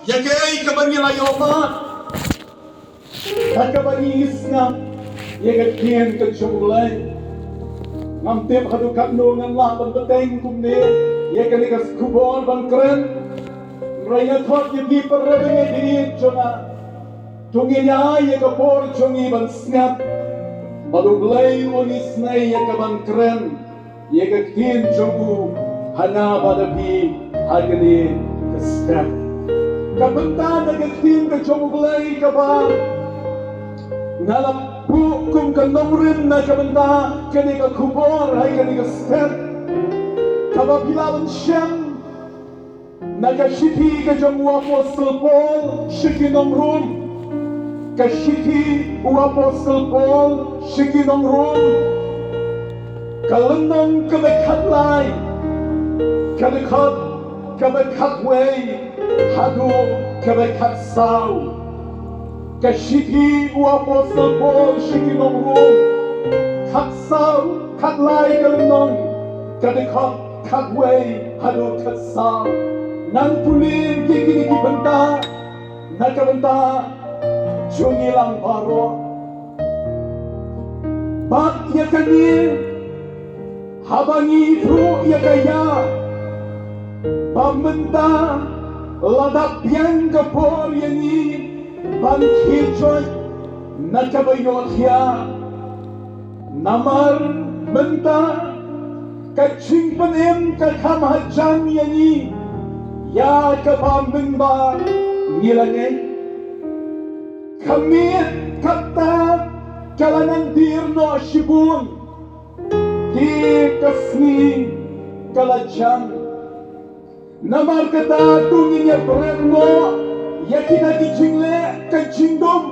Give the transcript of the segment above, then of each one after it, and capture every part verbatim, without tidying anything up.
Ïa kaei kaba ngi la ïoh ba, ha kaba ngi sngap ïa ka ktien ka jong U Blei. Ngam tip haduh katno ngan lah ban bteng kumne ïa kane ka khubor ban kren. Hynrei nga khot ïa phi para bangeit jong nga, to ngin ïa ai ïa ka por jong ngi ban sngap ba U Blei un isynei ïa ka ban kren ïa ka ktien jong u ha nga bad ha phi ha kane ka step. Ka bynta na ka ktien ka jong U Blei kaba nga la buh kum ka nongrim na ka bynta kane ka khubor ha kane ka step, kaba phi lah ban shem na ka shithi ka jong u Apostol Paul sha ki nong Rom. Ka shithi u Apostol Paul sha ki nong Rom, ka lynnong kaba khatlai, ka dkhot kaba khatwei haduh kaba khatsaw. Ka shithi u Apostol Paul sha ki nong Rom, khatsaw, khatlai ka lynnong, ka dkhot khatwei haduh khatsaw. Ngan pule ïa kine ki bynta na ka bynta jong ngi lang baroh. Bad ïa kane, haba ngi ïohi ïa ka ïa ba mynta la dap biang ka por ïa ngi ban khie joit na kaba ïohthiah. Namar mynta ka jingpynim ka kham hajan ïa ngi ïa kaba mynba ngi la ngeit. Ka miet kata ka la nang dier noh shibun, te ka sngi ka la jan. Namar kata to ngin ïa bret noh ïa kine ki jingleh ka jingdum.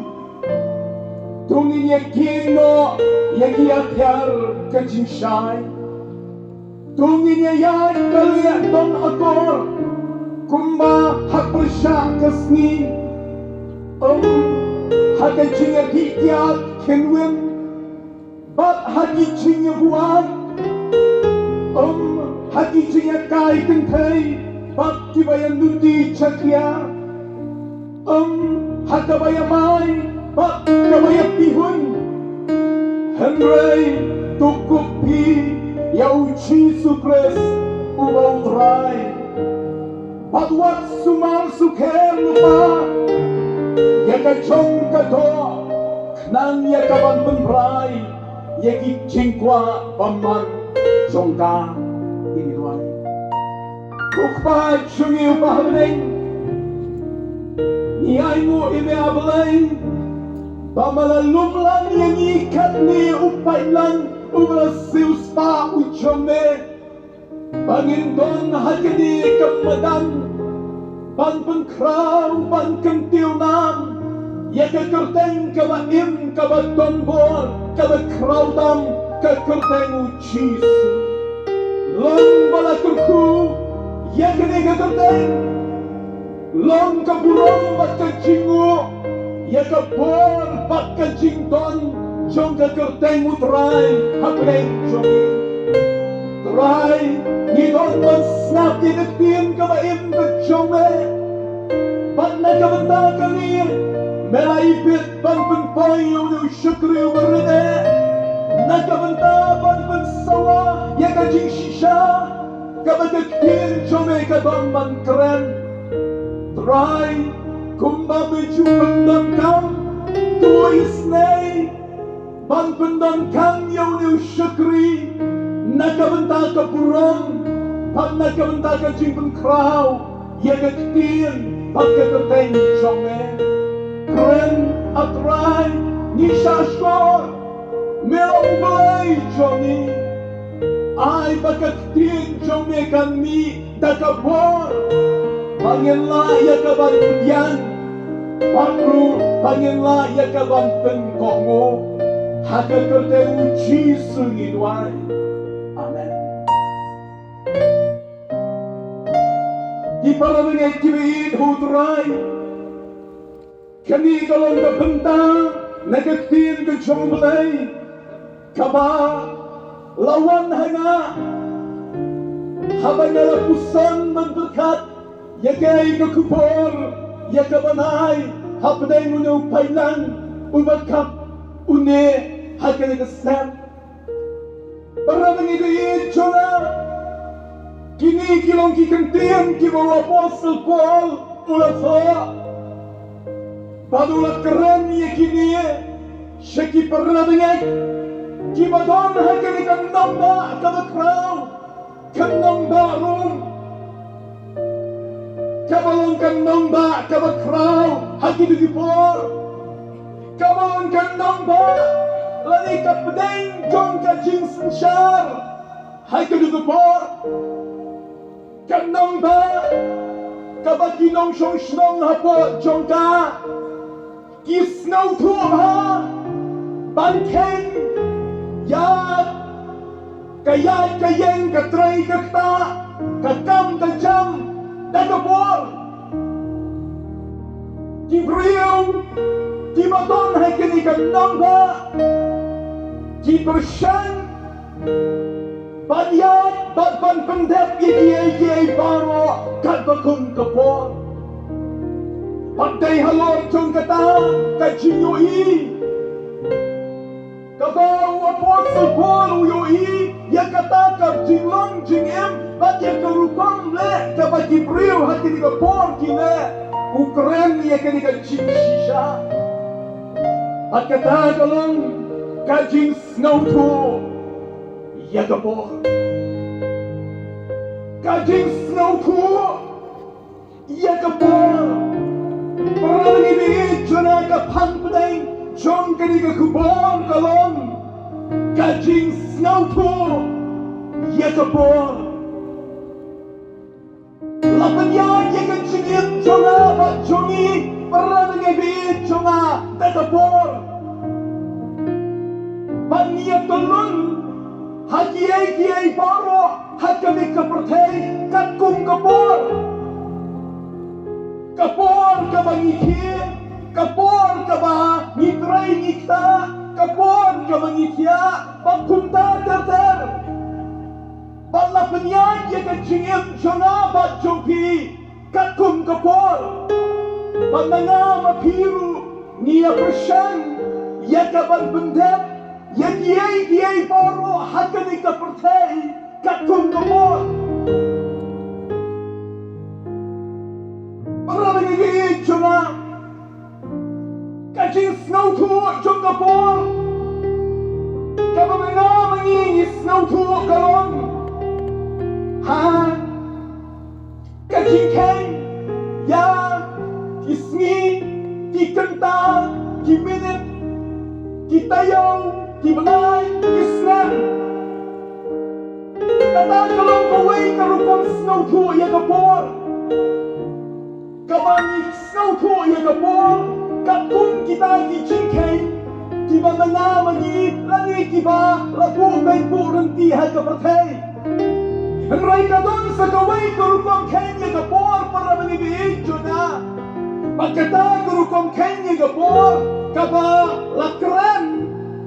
To ngin ïa kieng noh ïa ki ïatiar ka jingshai. To ngin ïa ïaid ka liang don akor kumba ha pyrshah ka sngi. Ym ha ka jingïadih kiad kynwin bad ha ki jingïabuaid. Ym ha ki jingïakai kynthei bad kiba ïanuti jakhlia. Ym ha kaba ïamai bad kaba ïapihun. Hynrei to kup phi ïa U Jisu Khrist uba U Trai. Bad wat sumar sukher lypa ïa ka jong ka doh, khnang ïa ka ban pynbrai ïa ki jingkwah bymman jong ka. Ngin duwai. Ko Kpa jong ngi uba ha bneng, ngi ainguh ïa me A Blei ba me la lum lang ïa ngi katne u paidlang uba la siewspah u jong me, ba ngin don ha kane ka madan ban pynkhraw, ban kyntiew nam ïa ka kyrteng kaba im, kaba donbor, kaba khraw tam, ka kyrteng U Jisu. Long ba la kyrkhu ïa kane ka kyrteng, long ka burom bad ka jingnguh ïa ka bor bad ka jingdon jong ka kyrteng U Trai ha pdeng jong ngi. Trai, ngi don ban sngap ïa ka ktien kaba im ka jong me. Bad na ka bynta kane me la ibit ban pynpoi ïa une u shakri uba rit eh na ka bynta ban pynsawa ïa ka jingshisha kaba ka ktien jong me ka don ban kren. Trai, kumba me ju pyndonkam, to isynei ban pyndonkam ïa une u shakri na ka bynta ka burom bad na ka bynta ka jingpynkhraw ïa ka ktien bad ka kyrteng jong me. Kren, A Trai, ngi shahshkor me long U Blei jong ngi. Ai ba ka ktien jong me kan mih da ka bor ba ngin lah ïa ka ban pdiang bad ruh ba ngin lah ïa ka ban pynkohnguh. Ha ka kyrteng U Jisu ngi duwai. Amen. Ki para bangeit kiba ïeit ha U Trai, kane ka long ka bynta na ka ktien ka jong U Blei kaba la wan ha nga haba nga la puson ban pyrkhat ïa kaei ka khubor ïa ka bnai hapdeng une u paidlang uba kap une ha kane ka step. Para bangeit jong nga, kine ki long ki kyntien kiba u apostol Paul u la thoh bad u la kren ïa kine sha ki para bangeit kiba don ha kane ka nongbah kaba khraw, ka nongbah Rom. Kaba long ka nongbah kaba khraw ha kito ki por. Kaba long ka nongbah lane ka pdeng jong ka jingsynshar ha kito ki por. Ka nongbah kaba ki nongshong shnong hapoh jong ka ki sngewthuh bha ban kheiñ ïa ka ïaid ka ïeng, ka trei ka ktah, ka kam ka jam da ka bor. Ki briew kiba don ha kane ka nongbah ki pyrshang ban ïaid bad ban pyndep ïa kiei kiei baroh katba kum ka por. Bad dei halor jong kata ka jingïohi kaba u apostol Paul u ïohi ïa kata ka jinglong jingim bad ïa ka rukom leh kaba ki briew ha kane ka por ki leh, u kren ïa kane ka jingshisha. Bad kata ka long ka jingsngewthuh ïa ka por. Ka jingsngewthuh ïa ka por. Para bangeit jong nga, ka phang pdeng jong kane ka khubor ka long ka jingsngewthuh ïa ka por. La pynïaid ïa ka jingim jong nga bad jong ngi, para bangeit jong nga, da ka por. Bad ngi ïa tylli ha kiei kiei baroh ha kane ka pyrthei katkum ka por. Ka por kaba ngi khie, ka por kaba ngi trei ngi ktah, ka por kaba ngi thiah bad kumta ter ter. Bad la pynïaid ïa ka jingim jong nga bad jong phi katkum ka por. Bad ma nga ma phi ruh ngi ïa pyrshang ïa ka ban pyndep ïa kiei kiei baroh ha kane ka pyrthei katkum ka por. Para bangeit jong nga, ka jingsngewthuh jong ka por kaba ma nga ma ngi ngi sngewthuh ka long ha ka jingkheiñ ïa ki sngi, ki kynta, ki minit, ki taïew, ki bnai, ki snem. Kata ka long kawei ka rukom sngewthuh ïa ka por. Kaba ngi sngewthuh ïa ka por katkum kita ki jingkheiñ kiba ma nga ma ngi lane kiba la buh beit buh rynti ha ka pyrthei. Hynrei ka don sa kawei ka rukom kheiñ ïa ka por, para bangeit jong nga. Bad kata ka rukom kheiñ ïa ka por kaba la kren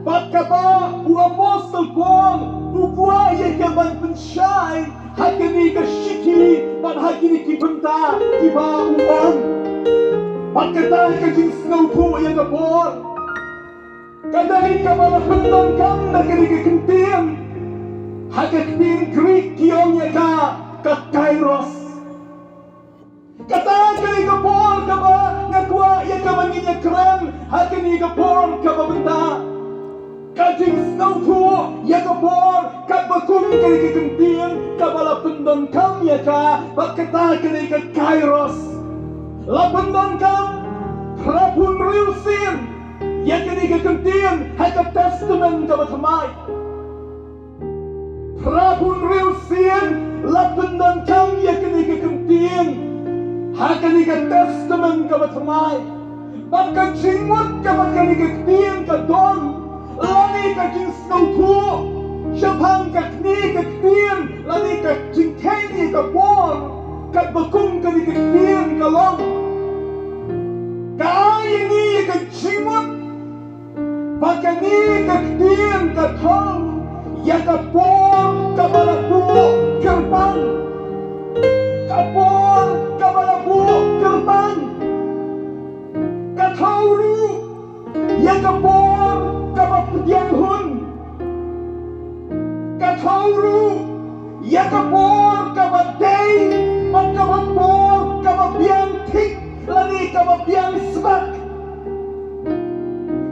bad kaba u apostol Paul u kwah ïa ka ban pynshai ha kane ka shithi bad ha kine ki bynta kiba u ong. Bad kata ka jingsngewthuh ïa ka por ka dei kaba la pyndonkam da kane ka kyntien. Ha ka ktien Greek ki ong ïa ka ka kairos. Kata ka dei ka por kaba nga kwah ïa kaba ngin ïa kren ha kane ka por kaba mynta. Ka jingsngewthuh ïa ka por kaba kum ka dei ka kyntien kaba la pyndonkam ïa ka, bad kata ka dei ka kairos. La pyndonkam phra phew hynriew sien ïa kane ka kyntien ha ka Testament kaba Thymmai. Phra phew hynriew sien la pyndonkam ïa kane ka kyntien ha kane ka Testament kaba Thymmai. Bad ka jingmut kaba kane ka ktien ka don, lane ka jingsngewthuh shaphang kane ka ktien lane ka jingkheiñ ïa ka por katba kum kane ka ktien ka long, ka ai ïa ngi ïa ka jingmut ba kane ka ktien ka thoh ïa ka por kaba la buh kyrpang. Ka por kaba la buh kyrpang. ka por kaba pdiang hun. Ka thaw ruh ïa ka por kaba dei bad ka por kaba biang thik lane kaba biang smat.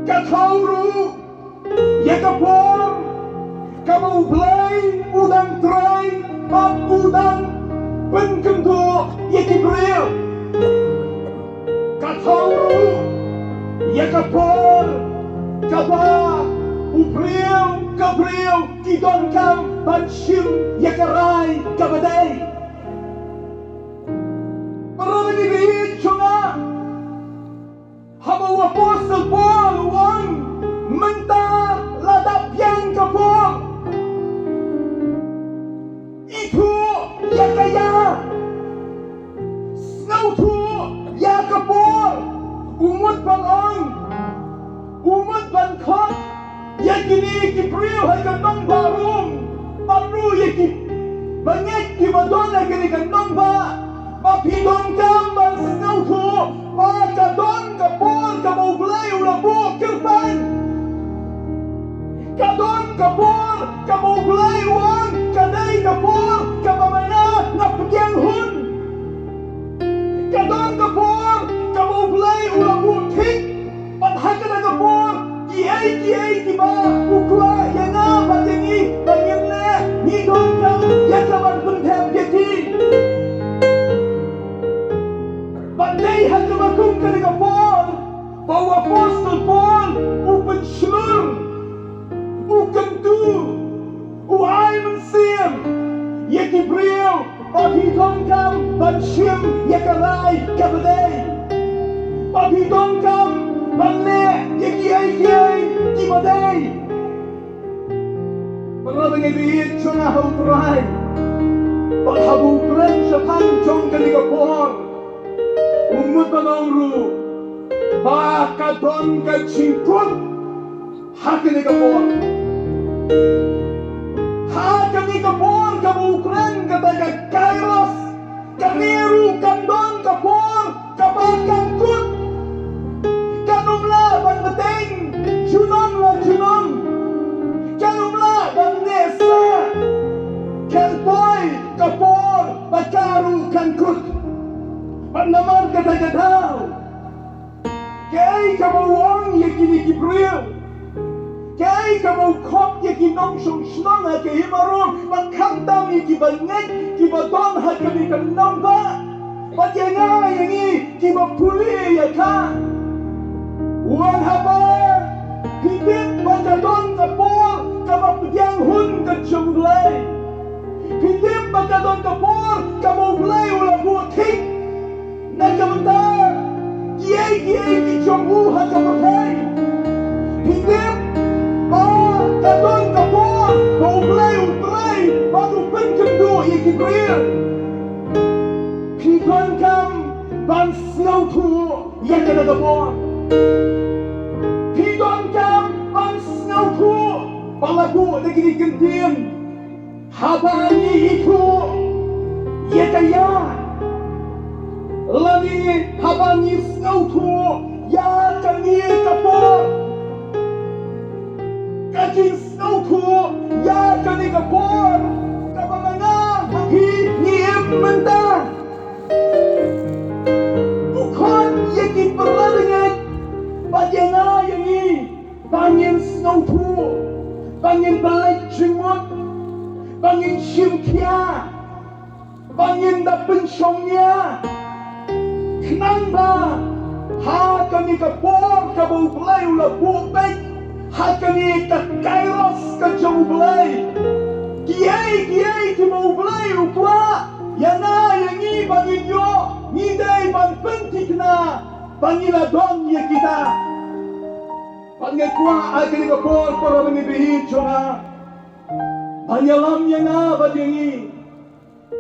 Ka thaw ruh ïa ka por kaba U Blei u dang trei bad u dang pynkynduh ïa ki briew. Ka thaw ruh ïa ka por kaba u briew ka briew ki donkam ban shim ïa ka rai kaba dei. Para bangeit jong nga, haba u Apostol Paul u ong mynta la dap biang ka por, ithuh ïa ka ïa, sngewthuh ïa ka por. U mut ban ong, u mut ban khot ïa kine ki briew ha ka nongbah Rom, bad ruh ïa ki bangeit kiba don ha kane ka nongbah, ba phi donkam ban sngewthuh ba ka don ka por kaba U Blei u la buh kyrpang. Ka don ka por kaba U Blei u ong ka dei ka por kaba ma nga nga pdiang hun. Ka don ka por kaba U Blei u la buh thik. Bad ha kata ka por, kiei kiei kiba u kwah ïa nga bad ïa ngi ba ngin leh, ngi donkam ïa ka ban pynthep ïa ki. Bad dei ha kaba kum kane ka por ba u Apostol Paul u pynshlur, u kyntu, u ai mynsiem ïa ki briew ba phi donkam ban shim ïa ka rai kaba dei, ba phi donkam ban leh ïa kiei kiei kiba dei. Para bangeit jong nga ha U Trai, bad haba u kren shaphang jong kane ka por, u mut ban ong ruh ba ka don ka jingkut ha kane ka por. Ha kane ka por kaba u kren kata ka kairos, kane ruh kan don ka por kaba kan kut. Kan ym lah ban bteng junom la junom. Kan ym lah ban neh sah. Kan poi ka por ba ka ruh kan kut. Bad namar kata ka daw, kaei kaba u ong ïa kine ki briew? Kaei kaba u khot ïa ki nongshong shnong ha ka hima Rom, bad khamtam ïa kiba ngeit kiba don ha kane ka nongbah, bad ïa nga ïa ngi kiba pule ïa ka? U ong haba phi tip ba ka don ka por kaba pdiang hun ka jong U Blei. Phi tip ba ka don ka por kaba U Blei u la buh thik. Na ka bynta kiei kiei ki jong u ha ka pyrthei. Phi tip ba ka don ka por ba U Blei u trei bad u pynkynduh ïa ki briew. Phi donkam ban sngewthuh ïa kata ka por. Phi donkam ban sngewthuh ba la buh da kine ki ktien. Haba ngi ithuh ïa ka ïa, lane haba ngi sngewthuh ïa kane ka por, ka jingsngewthuh ïa kane ka por kaba ma nga ma phi ngi im mynta, u khot ïa ki para bangeit bad ïa nga ïa ngi ba ngin sngewthuh, ba ngin pynleit jingmut, ba ngin shim khia, ba ngin da pynshong nia. Khnang ba ha kane ka por kaba U Blei u la buh beit, ha kane ka kairos ka jong U Blei, kiei kiei kiba U Blei u kwah ïa nga ïa ngi ba ngin ïoh, ngi dei ban pynthikna ba ngi la don ïa kita. Bad nga kwah ha kane ka por, para bangeit jong nga, ban ïalam ïa nga bad ïa ngi,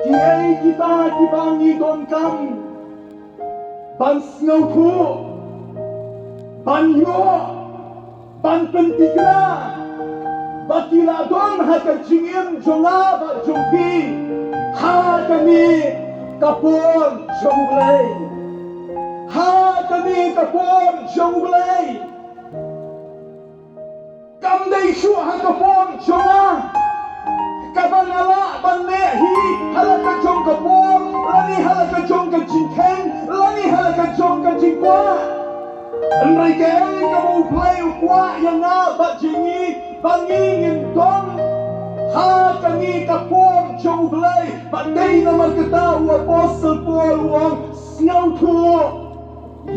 kiei kita kiba ngi donkam ban sngewthuh, ban ïoh, ban pynthikna ba ki la don ha ka jingim jong nga bad jong phi ha kane ka por jong U Blei. Ha kane ka por jong U Blei. Shuh ha ka por jong nga, kaba nga lah ban leh hi ha la ka jong ka por, lane ha la ka jong ka jingkheiñ, lane ha la ka jong ka jingkwah. Hynrei kaei kaba U Blei u kwah ïa nga bad ïa ngi ba ngi ngin don ha kane ka por jong U Blei, bad dei namar kata u apostol Paul u ong, sngewthuh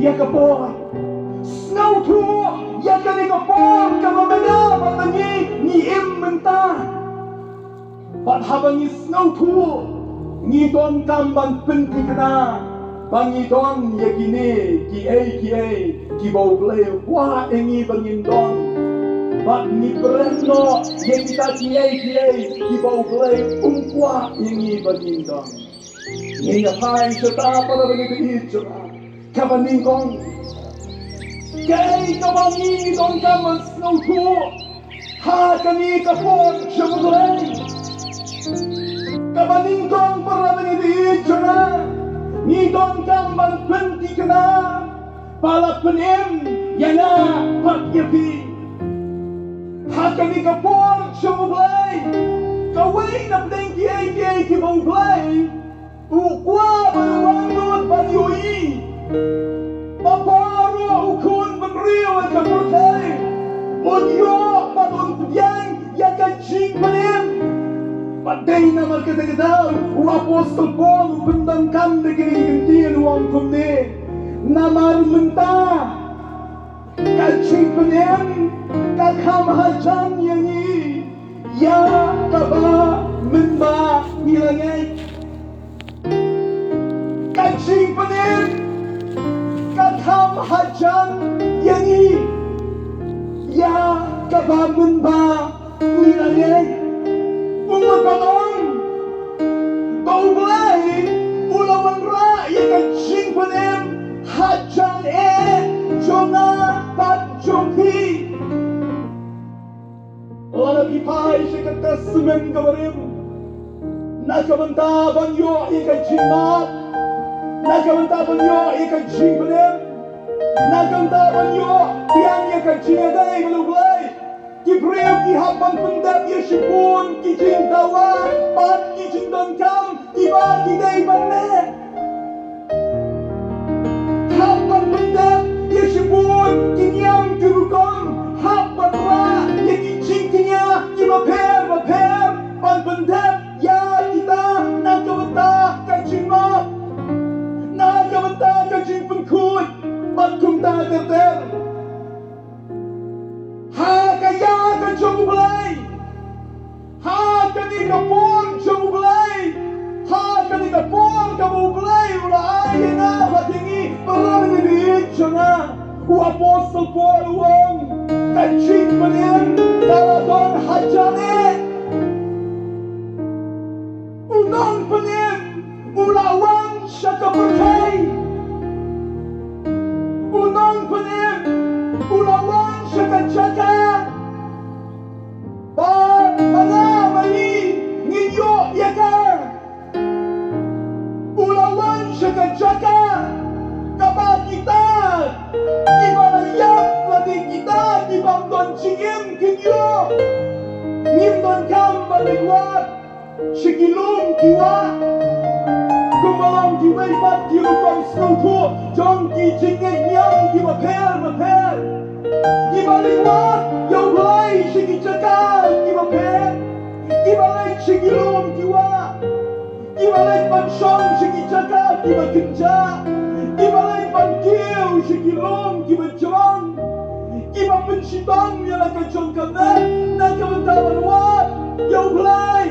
ïa ka por. Sngewthuh ïa kane ka por kaba ma nga bad ma ngi ngi im mynta. Bad haba ngi sngewthuh, ngi donkam ban pynthikna ba ngi don ïa kine kiei kiei kiba U Blei u kwah ïa ngi ba ngin don. Bad ngi bret noh ïa kita kiei kiei kiba U Blei um kwah ïa ngi ba ngin don. Ngi ïa phai sha ta para bangeit jong nga. Kaba nyngkong, kaei kaba ngi donkam ban sngewthuh ha kane ka por jong U Blei? Kaba nyngkong, para bangeit jong nga, ngi donkam ban pynthikna ba la pynim ïa nga bad ïa phi ha kane ka por jong U Blei. Kawei na pdeng kiei kiei kiba U Blei u kwah ban wan lut ban ïohi ba baroh u khun bynriew ha ka pyrthei un ïoh bad un pdiang ïa ka jingpynim. Bad dei namar kata ka daw u apostol Paul u pyndonkam da kane ka ktien, u ong kumne, namar mynta ka jingpynim ka kham hajan ïa ngi ïa kaba mynba ngi la ngeit. Ka jingpynim ka kham hajan ïa ngi ïa kaba mynba ngi la ngeit. U mut ban ong ba U Blei u la wanrah ïa ka jingpynim hajan eh jong nga bad jong phi. Lada phi phai sha ka Testament kaba rim, na ka bynta ban ïoh ïa ka jingmap, na ka bynta ban ïoh ïa ka jingpynim, na ka bynta ban ïoh biang ïa ka jingïadei bad U Blei, ki briew ki hap ban pyndep ïa shibun ki jingdawa bad ki jingdonkam kiba ki dei ban leh. Hap ban pyndep ïa shibun ki niam ki rukom, hap ban rah ïa ki jingkñia kiba pher ba pher ban pyndep ïa kita, na ka bynta ka jingmap, na ka bynta ka jingpynkhuid bad kumta ter ter. Ha ka ïa ka jong U Blei, ha kane ka por jong U Blei, ha kane ka por kaba U Blei u la ai ïa nga bad ïa ngi, para bangeit jong nga, u apostol Paul u ong, ka jingpynim ka la don hajan eh. U nongpynim u la wan sha ka pyrthei. U nongpynim u la wan sha ka jaka ba ma nga ma ngi ngin ïoh ïa ka. U la wan sha ka jaka kaba kita kiba la ïap lane kita kiba ym don jingim kin ïoh. Ngim donkam ban leit wad sha ki lum ki wah. Kumba long kiwei pat ki rukom sngewthuh jong ki jingngeit niam kiba pher ba pher, kiba leit wad ïa U Blei sha ki jaka kiba pher, kiba leit sha ki lum ki wah, kiba leit ban shong sha ki jaka kiba kynjah, kiba leit ban kiew sha ki lum kiba jrong, kiba pynshitom ïa la ka jong ka met na ka bynta ban wad ïa U Blei.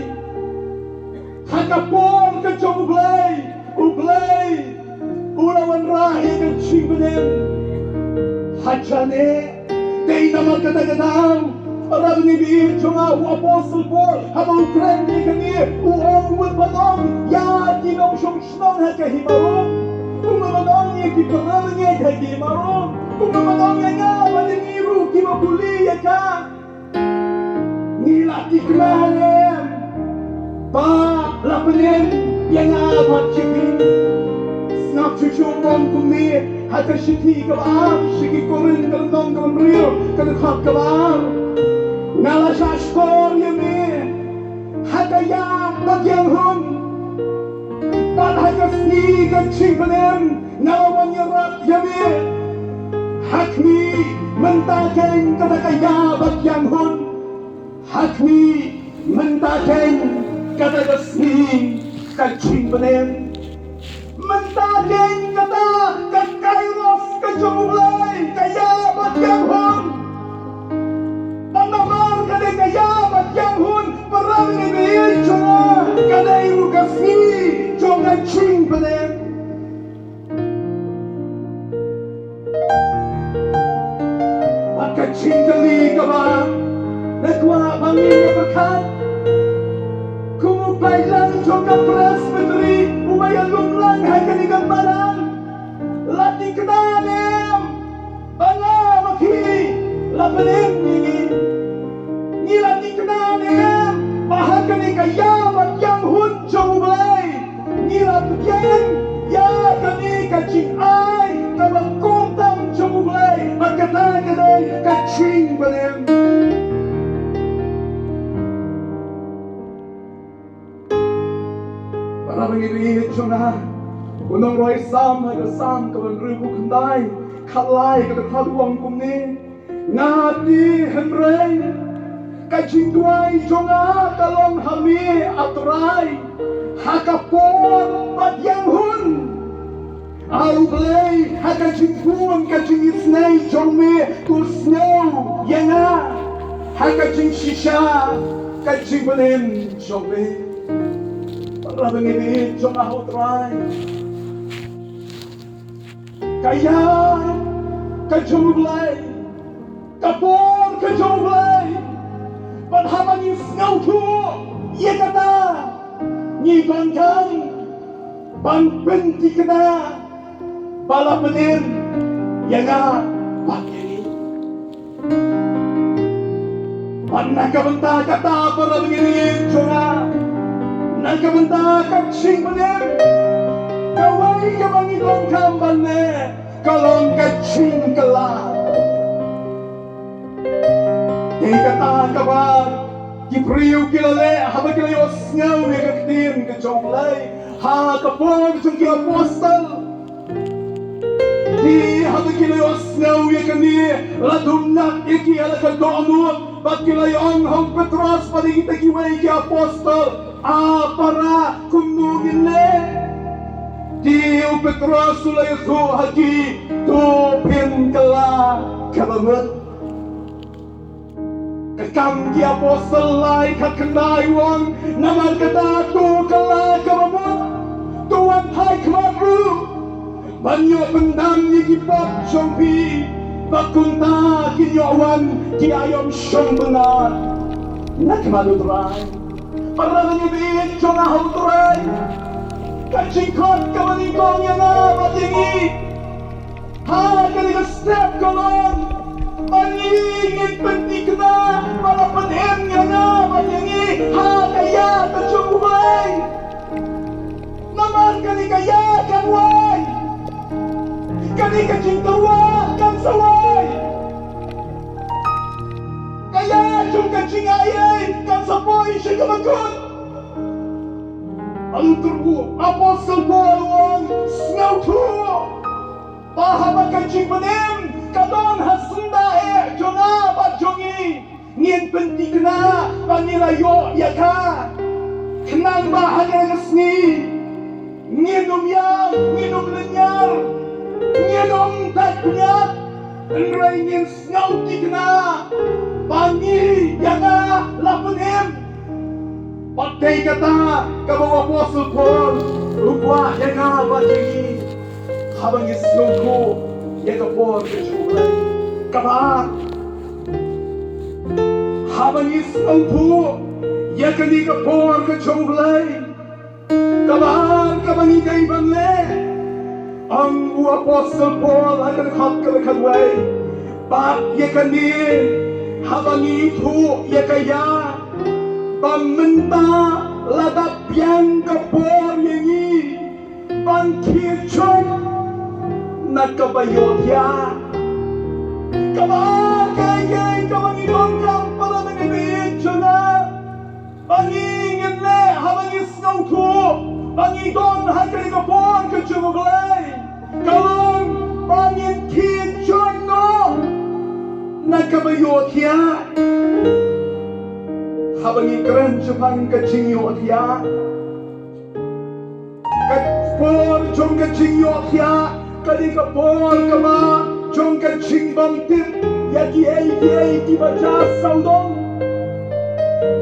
Ha ka por ka jong U Blei, U Blei u la wanrah ïa ka jingpynim hajan eh. Dei namar kata ka daw, para bangeit jong nga, u apostol Paul haba u kren ïa kane u ong, u mut ban ong ïa ki nongshong shnong ha ka hima Rom, u mut ban ong ïa ki para bangeit ha ka hima Rom, u mut ban ong ïa nga bad ïa ngi ruh kiba pule ïa ka. Ngi la thikna ne em ba la pynim ïa nga bad ïa phi? Sngap shuh shuh u ong kumne ha ka shithi kaba ar sha ki Korinth, ka lynnong kaba hynriew, ka dkhot kaba ar. Nga la shah shkor ïa me ha ka ïa bad ïa ka hun, bad ha ka sngi ka jingpynim nga la wan ïarap ïa me. Ha khmih mynta keiñ kata ka ïa bad ïa ka hun, ha khmih mynta keiñ kata ka sngi ka jingpynim. Mynta keiñ kata ka kairos ka jong U Blei, ka ïa bad ïa ka hun. Bad namar ka dei ka ïa bad ïa ka hun, para bangeit jong nga, ka dei ruh ka sngi jong ka jingpynim. Bad ka jingkylli kaba nga kwah ba ngin ïa pyrkhat, kum u paidlang jong ka Presbytery uba ïalum lang ha kane ka madan, la thikna ne em ba nga ma phi la pynim ïa ngi? Ngi la thikna ne em ba ha kane ka ïa bad ïa ka hun jong U Blei ngi la pdiang ïa kane ka jingai kaba kongsan jong U Blei, ba kata ka dei ka jingpynim? Para bangeit jong nga, u nongrwai Salm ha ka Salm kaba hynriewphew khyndai, khatlai, kata ka dei, u ong kumne: Nga te hynrei, ka jingduwai jong nga ka long ha me, A Trai, ha ka por bad ïa ka hun. A U Blei, ha ka jingbun ka jingisynei jong me to sngew ïa nga, ha ka jingshisha ka jingpynim jong me. Para bangeit jong nga ha U Trai, ka ïa ka jong U Blei, ka por ka jong U Blei. Bad haba ngi sngewthuh ïa kata, ngi donkam ban pynthikna ba la pynim ïa nga bad ïa ngi. Bad na ka bynta kata, para bangeit jong nga, na ka bynta ka jingpynim, kawei kaba ngi donkam ban leh ka long ka jingkylla. Dei kata kaba ki briew ki la leh haba ki la ïohsngew ïa ka ktien ka jong U Blei ha ka por jong ki apostol. Te haba ki la ïohsngew ïa kane, la dum ngat ïa ki ha la ka dohnud, bad ki la ong ha u Petros bad ïa kita kiwei ki apostol: A para, kumno ngin leh? Te u Petros u la ïathuh ha ki: To phin kylla kaba mut. Ka Kam ki Apostol lai khatkhyndai u ong: Namar kata to kylla kaba mut, to wan phai khmat ruh ban ïoh pyndam ïa ki pop jong phi, ba kumta kin ïoh wan ki aïom shong bynrap na khmat U Trai. Para bangeit jong nga ha U Trai, ka jingkhot kaba nyngkong ïa nga bad ïa ngi ha kane ka step ka long ba ngi ngin pynthikna ba la pynim ïa nga bad ïa ngi ha ka ïa ka jong U Blei. Namar kane ka ïa kan wai, kane ka jingtyrwa kan sa wai, ka ïa jong ka jingai ei kan sa poi sha kaba kut. Ynda u Apostol Paul u ong: Sngewthuh ba haba ka jingpynim ka don ha syndah eh jong nga bad jong ngi, ngin pynthikna ba ngi la ïoh ïa ka, khnang ba ha kane ka sngi ngin ym ïam, ngin ym lynñiar, ngin ym thait bniat, hynrei ngin sngewthikna ba ngi, ïa nga la pynim. Bad dei kata kaba u Apostol Paul u kwah ïa nga bad ïa ngi, haba ngi sngewthuh ïa ka por ka jong U Blei. Kaba ar, haba ngi sngewthuh ïa kane ka por ka jong U Blei, kaba ar kaba ngi dei ban leh, ong u Apostol Paul ha ka dkhot ka khatwei: Bad ïa kane, haba ngi ithuh ïa ka ïa ba mynta la dap biang ka por ïa ngi ban khie jot na kaba ïohthiah. Kaba ar, kaei kaei kaba ngi donkam, para bangeit Ba ngi ngin leh haba ngi sngewthuh ba ngi don ha kane ka por ka jong U Blei, ka long ba ngin khie joit noh na kaba ïohthiah. Haba ngi kren shaphang ka jingïohthiah, ka por jong ka jingïohthiah ka dei ka por kaba jong ka jingbymtip ïa kiei kiei kiba jia sawdong.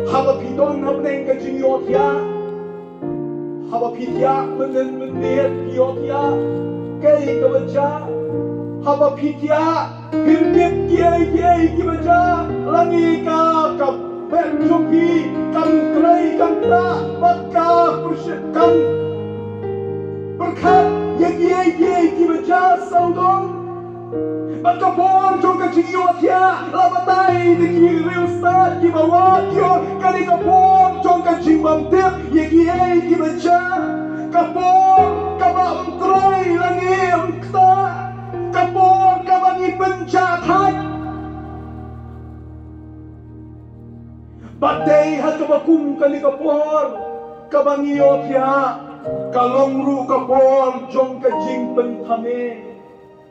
Haba phi don hapdeng ka jingïohthiah, haba phi thiah mynnin mynmiet phi ïohthiah kaei kaba jia. Haba phi thiah phim tip kiei kiei kiba jia, lane ka, ka beh jong phi kam trei kam ktah bad ka pyrshah kam pyrkhat ïa kiei kiei kiba jia sawdong. Bad ka por jong ka jingïohthiah la batai da ki riewstad kiba wad ïa ka dei ka por jong ka jingbymtip ïa kiei kiba jia. Ka por kaba ym trei lane ym ktah. Ka por kaba ngi pynjah thait. Bad dei ha kaba kum kane ka por kaba ngi ïohthiah, ka long ruh ka por jong ka jingpynthame,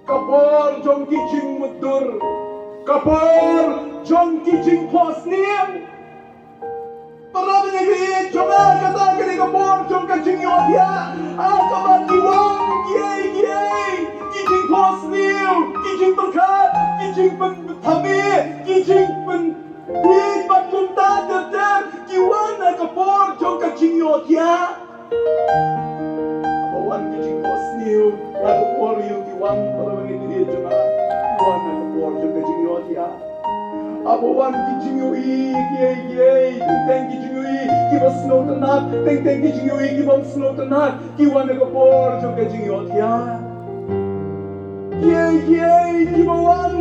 ka por jong ki jingmutdur, ka por jong ki jingphohsniew. Para bangeit jong nga, kata ka dei ka por jong ka jingïohthiah ha kaba ki wan kiei kiei ki jingphohsniew, ki jingpyrkhat, ki jingpynthame, ki jingpyn Bad kumta ter ter ki wan ha ka por jong ka jingïohthiah. Haba wan ki jingphohsniew ha ka por ïa ki wan, para bangeit jong nga, ki wan ha ka por jong ka jingïohthiah. Haba wan ki jingïohi kiei kiei, teng teng ki jingïohi kiba sngewtynnat, teng teng ki jingïohi kibym sngewtynnat, ki wan ha ka por jong ka jingïohthiah. Kiei kiei kiba wan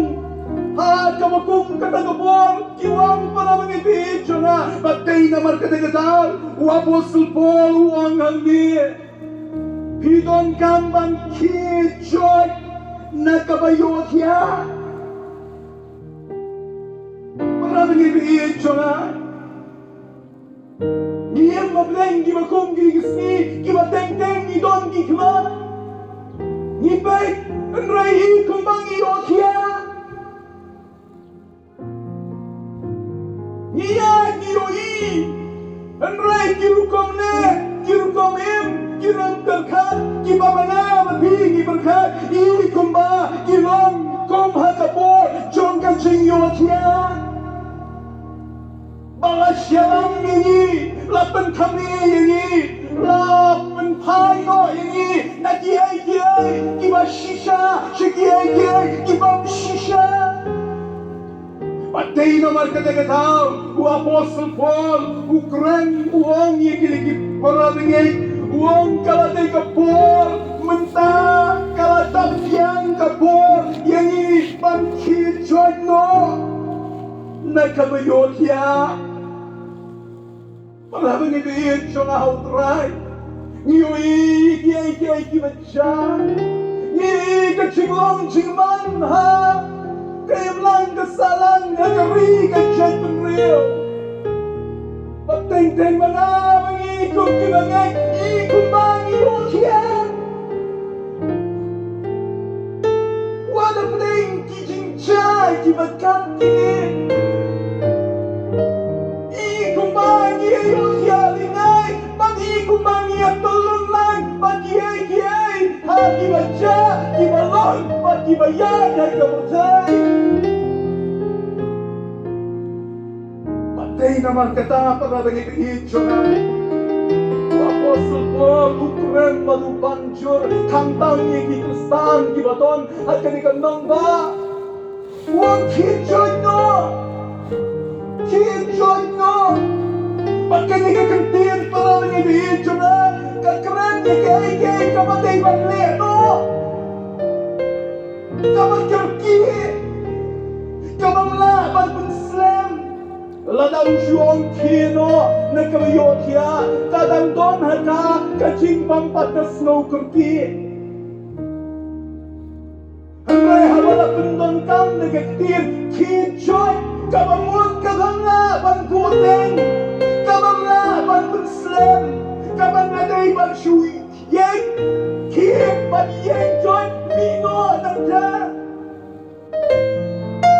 ha kaba kum kata ka por, ki wan, para bangeit jong nga. Bad dei namar kata ka daw u apostol Paul u ong hangne, phi donkam ban khie joit na kaba ïohthiah. Para bangeit jong nga, ngi im hapdeng kiba kum kine ki sngi kiba teng teng ngi don ki khmat. Ngi peit, hynrei i kumba ngi ïohthiah. Ngi ïaid ngi ïohi, hynrei ki rukom leh, ki rukom im, ki rukom pyrkhat, kiba ma nga bad phi ngi pyrkhat, i kumba ki long kum ha ka por jong ka jingïohthiah. Ba la shah lang ïa ngi, la pynthame ïa ngi, la pynphai noh ïa ngi na kiei kiei kiba shisha sha kiei kiei kibym shisha. Bad dei namar kata ka daw u apostol Paul u kren, u ong ïa kine ki para bangeit, u ong ka la dei ka por mynta, ka la dap biang ka por ïa ngi ban khie joit noh na kaba ïohthiah. Para bangeit jong nga ha U Trai, ngi ïohi kiei kiei kiba jia, ngi ïohi ka jinglong jingman ha ka imlang ka sahlang ha ka ri ka jaitbynriew. Bad teng teng ma nga bad ngi kum kiba ngeit, i kumba ngi ïohthiah. Wat hapdeng ki jingjia kiba kat kine, i kumba ngi ïohthiah lyngngai bad i kumba ngi ïatylli lyngngai bad kiei kiei ha kiba jia, kiba long bad kiba ïaid ha ka pyrthei. Bad dei namar kata, para bangeit jong nga, u apostol Paul u kren bad u banjur khamtam ïa ki Khristan kiba don ha kane ka nongbah. U ong khie joit noh, khie joit noh. Bad kane ka kyntien, para bangeit jong nga, ka kren ïa kaei kaei kaba dei ban leh noh, kaba kyrkieh, kabym lah ban pynslem. Lada u shu ong khie noh na kaba ïohthiah, ka dang don ha ka ka jingbympat ka sngewkyrkieh. Hynrei haba la pyndonkam da ka ktien khie joit, kaba mut kabym lah ban kut lem, kabym ban pynslem, kaba nga dei ban shu ïeng, kiew ban ïeng joit mino nangta.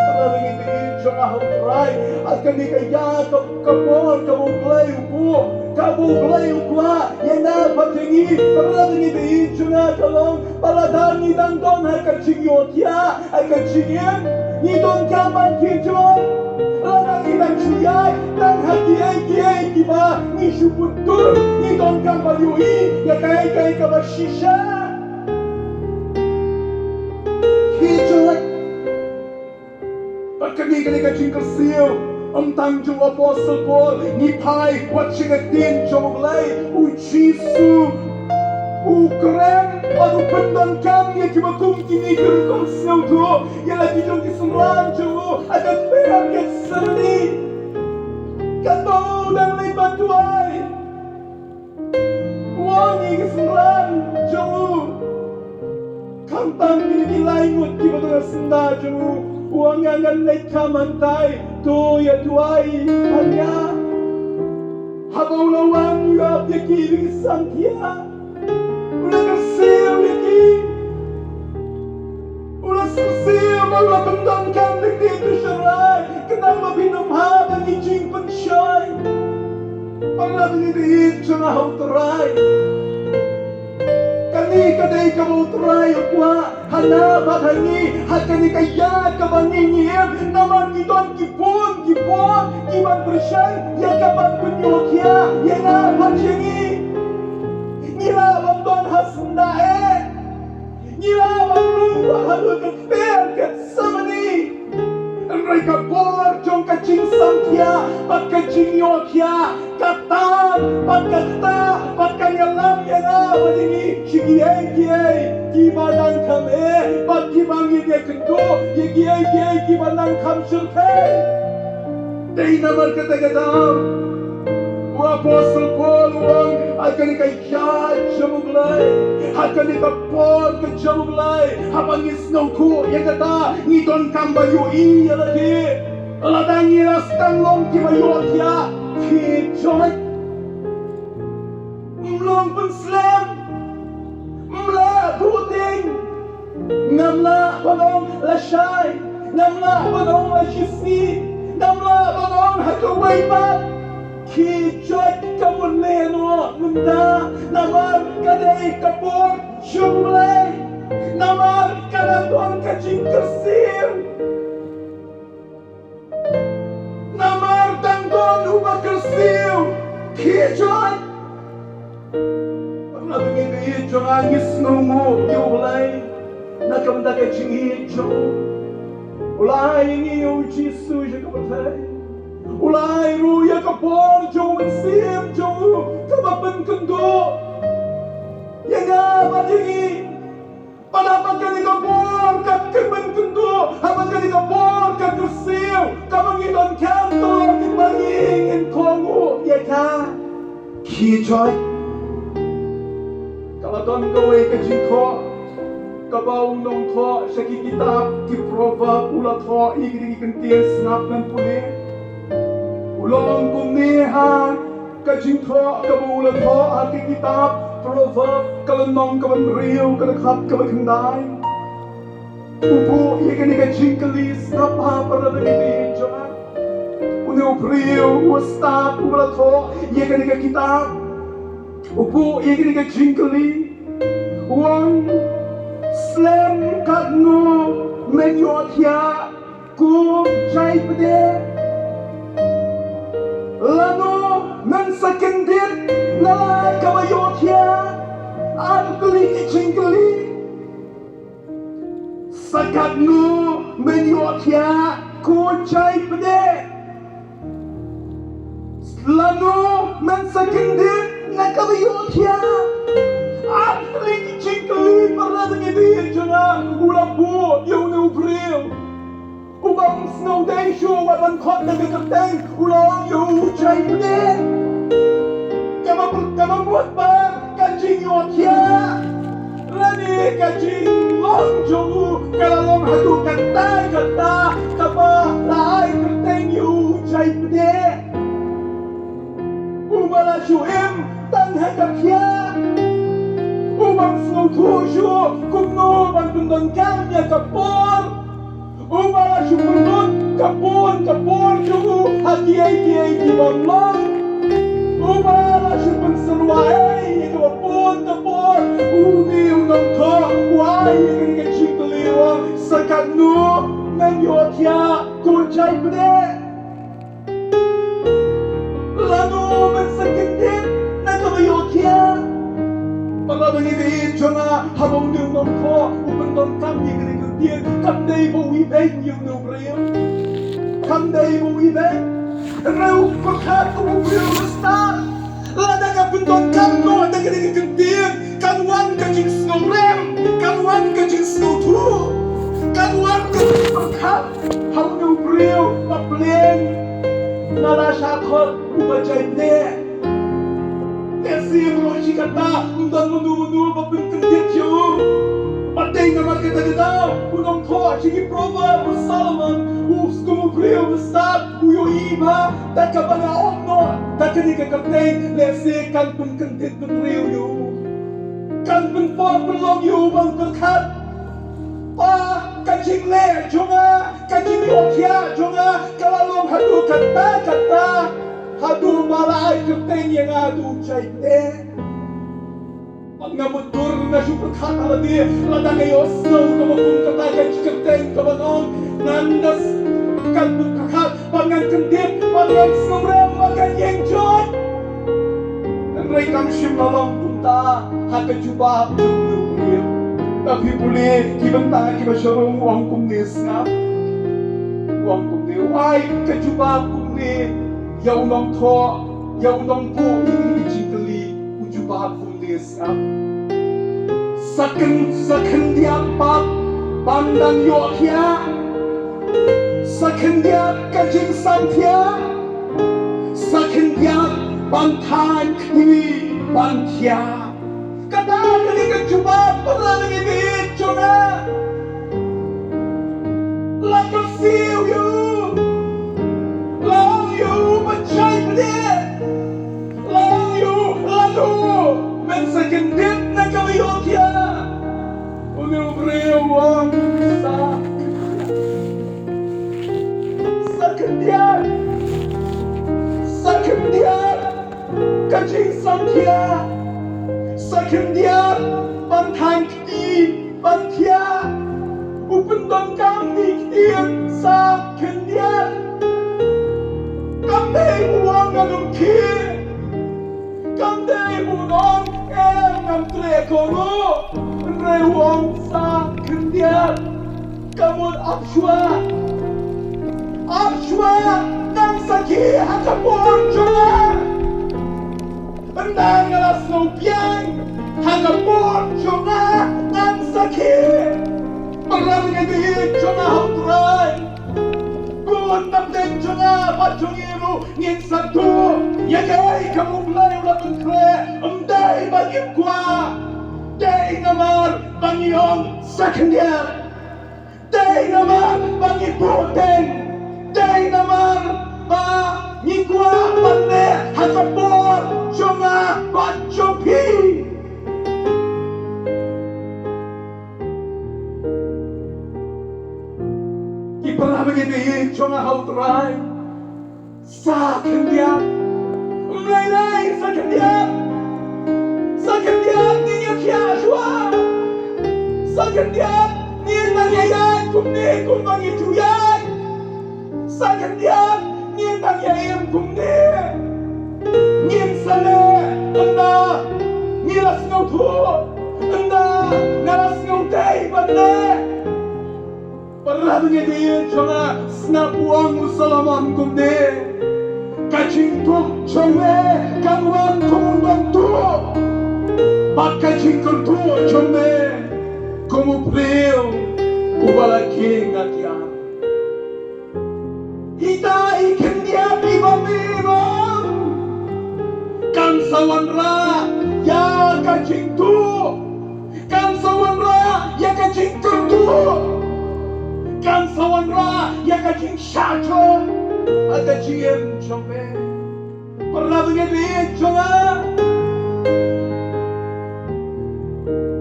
Para ngi te i jong nga ha U Trai, ha kane ka ïa ka, ka por kaba U Blei u kwah, kaba U Blei u kwah ïa nga bad ïa ngi. Para ngi te i jong nga ka long ba lada ngi dang don ha ka jingïohthiah, ha ka jingim, ngi donkam ban kiew joit. Lada ngi dang shu ïaid tang ha kiei kiei kiba ngi shu pyntur, ngi donkam ban ïohi ïa kaei kaei kaba shisha. Kiew joit. Bad kane, kane ka jingkyrsiew ym tang jong u Apostol Paul, ngi phai wat sha ka ktien jong U Blei. U Jisu u kren bad u pyndonkam ïa kiba kum kine ki rukom sngewthuh, ïa la ki jong ki synran jong u ha ka tper Gethsemane. Katba u dang leit ban duwai, u ong ïa ki synran jong u, khamtam kine ki lai ngut kiba don ha syndah jong u, u ong, nga ngan leit kham hangtai, to ïa duwai ha nga. Haba u la wan u ïap ïa ki, ïa ki samthiah, u la kyrsiew ïa ki. U la sngewsih bad u la pyndonkam ïa ki, to sharai, khnang ba phin ym hap ïa ki jingpynshoi. Para ngi te i jong nga ha U Trai, kane ka dei kaba U Trai u kwah ha nga bad ha ngi ha kane ka ïa kaba ngi im. Namar ki don ki bun ki bun kiban pyrshang ïa kaban pynïohthiah ïa nga bad ïa ngi. Ngi lah ban don ha syndah eh, ngi lah ban rung bad haduh ka tper Gethsemane. Hynrei ka bor jong ka jingsamthiah bad ka jingïohthiah ka tan bad ka ktah bad ka ïalam ïa nga bad ïa ngi sha kiei kiei kiba nang kham eh bad kiba ngin ïakynduh, ïa kiei kiei kiba nang kham shyrkhei. Dei namar kata ka daw u Apostol Paul u ong, ha kane ka ïa jong U Blei, ha kane ka por ka jong U Blei, haba ngi sngewthuh ïa kata, ngi donkam ban ïohi ïa lade. Lada ngi la sdang long kiba ïohthiah, kiew joit. Ym long pynslem, ym lah buh tieng. Ngam lah ban ong lashai, ngam lah ban ong la shisngi, ngam lah ban ong ha kawei pat. Kiew joit, ka mut leh noh mynta, namar ka dei ka por jong U Blei, namar ka dang don ka jingkyrsiew. Namar dang don uba kyrsiew, kiew joit. Para ngi te i jong nga, ngi sngewnguh ïa U Blei na ka bynta ka jingïeit jong u. U la ai ïa ngi ïa U Jisu sha ka pyrthei. U la ai ruh ïa ka por jong U Mynsiem jong u kaba pynkynduh ïa nga bad ïa ngi. Bad haba kane ka bor ka, ka pynkynduh, haba kane ka bor ka kyrsiew, kaba ngi donkam to ba ngi ngin kohnguh ïa ka. Kiew joit. Ka la don kawei ka jingthoh kaba u nongthoh sha ki kitab ki Proverb u la thoh ïa kine ki kyntien, sngap ngan pule. U la ong kumne ha ka jingthoh kaba u la thoh ha ka kitab Proverb, ka lynnong kaba hynriew, ka dkhot kaba khyndai. U buh ïa kane ka jingkylli, sngap bha para bangeit jong nga. Une u briew uba stad uba la thoh ïa kane ka kitab, u buh ïa kane ka jingkylli. U ong, slem katno men ïohthiah kum jait pdeng. Lano men sa kyndit na la kaba ïohthiah? Ar tylli ki jingkylli. Sa katno men ïohthiah kum jait pdeng? Lano men sa kyndit na kaba ïohthiah? Ar tylli ki jingkylli para bangeit jong nga u la buh ïa une u briew. Uba ym sngewdei shuh wat ban khot da ka kyrteng, u la ong ïa u jait pdeng. Kaba, kaba mut ba ka jingïohthiah lane ka jinglong jong u ka la long haduh katta katta, kaba la ai kyrteng ïa u jait pdeng. Uba la shu im tang ha ka thiah. U bym sngewthuh shuh kumno ban pyndonkam ïa ka por. U ba la shu pynlut ka bun ka por jong u ha kiei kiei ki bym long. U ba la shu pynsyrwa ei ïa kaba bun ka por. Une u nongthoh u ai ïa kane ka jingkylli, u ong, sa katno men ïohthiah ko jait bneng? Lano men sa kyntiew na kaba ïohthiah? Para bangeit jong nga, haba une u nongthoh u pyndonkam ïa kane ka ktien, kam dei ba u ibeiñ ïa une u briew. Kam dei ba u ibeiñ. Hynrei u pyrkhat kum u briew ba stad. Lada nga pyndonkam noh da kane ka ktien, kan wan ka jingsngewrem, kan wan ka jingsngewthuh, kan wan ka jingpyrkhat ha une u briew ba plieng. Nga la shah khot uba jait bneng. Te shisien ruh shi katta, ym don mano mano ba pynkyndit ïa u. Bad dei namar kata ka daw u nongthoh jong ki Proverb, u Solomon, u sngewthuh u briew ba stad, u ïohi ba da kaba nga ong noh da kane ka kyrteng, lehse kan pynkyndit bynriew ïa u. Kan pynpor pynlong ïa u ban pyrkhat ba ka jingleh jong nga, ka jingïohthiah jong nga ka la long haduh katta katta, haduh ba la ai kyrteng ïa nga da u jait bneng. Bad nga mutdur, nga shu pyrkhat ha lade, lada nga ïohsngew kaba kum kata ka jingkyrteng kaba ong, ngan da kan pyrkhat, bad ngan kyndit, bad ngan sngewrem, bad ngan ïeng joit. Hynrei kam shym la long kumta ha ka jubab jong u briew. Lada phi pule ki bynta kiba sha rung, u ong kumne, sngap. U ong kumne, u ai ka jubab kumne ïa u nongthoh, ïa u nongbuh ïa kine ki jingkylli, u jubab kumne, sngap. Sa khyn, sa khyndiat pat ban dang ïohthiah. Sa khyndiat ka jingsamthiah. Sa khyndiat ban thaiñ kti ban thiah. Kata kane ka jubab, para bangeit jong nga. La kyrsiew ïa u. La ong ïa u ba jait bneng. La ong ïa u, lano men sa kyndit na kaba ïohthiah? Une u briew u ong, sa, sa khyndiat. Sa khyndiat ka jingsamthiah. Sa khyndiat ban thaiñ kti ban thiah. U pyndonkam ïa ki ktien sa khyndiat. Kam dei u ong ngan ym khie. Kam dei u ong em, ngam treh ko ruh. Hynrei u ong sa khyndiat. Ka mut ap shuwa. Ap shuwa, ngan sa khie ha ka por jong nga. Ynda nga la sngewbiang ha ka por jong nga, ngan sa khie. Para bangeit jong nga ha u Trai, bun na pdeng jong nga bad jong ngi ruh ngin sa tuh ïa kaei kaba U Blei u la pynkhreh. Ym dei ba ngim kwah. Dei namar ba ngi ong sa khyndiat. Dei namar ba ngi buh teng. Dei namar ba ngi kwah ban leh ha ka por jong nga bad jong phi. Ki para bangeit jong nga ha u Trai, sa khyndiat. Ym lei lei, sa khyndiat. Sa khyndiat ngin ïa thiah shuwa. Sa khyndiat ngin nang ïa ïaid kumne kumba ngi ju ïaid. Sa khyndiat ngin nang ïa im kumne. Ngin sa leh ynda ngi la sngewthuh, ynda nga la sngewthuh ban leh. Para bangeit jong nga, sngap, u ong u Solomon kumne. Ka jingtuh jong me kan wan kum u nongtuh, bad ka jingkyntuh jong me kum u briew uba la kieng atiar. Ita i khyndiat iba me bam kan sa wanrah ïa ka jingtuh. Kan sa wanrah ïa ka jingkyntuh. Kan sa wanrah ïa ka jingshah jong ha ka jingim jong me. Para bangeit baieit jong nga,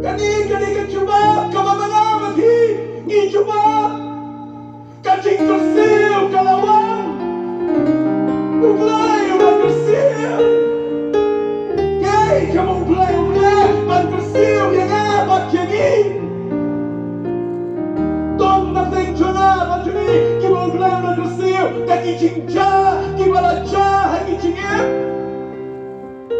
kane, kane ka jubab kaba ma nga bad phi ngi jubab. Ka jingkyrsiew ka la wan. U Blei u la kyrsiew. Kaei kaba U Blei u leh ban kyrsiew ïa nga bad ïa ngi? Don na pdeng jong nga bad jong ngi kiba U Blei u la kyrsiew da ki jingjia kiba la jia ha ki jingim.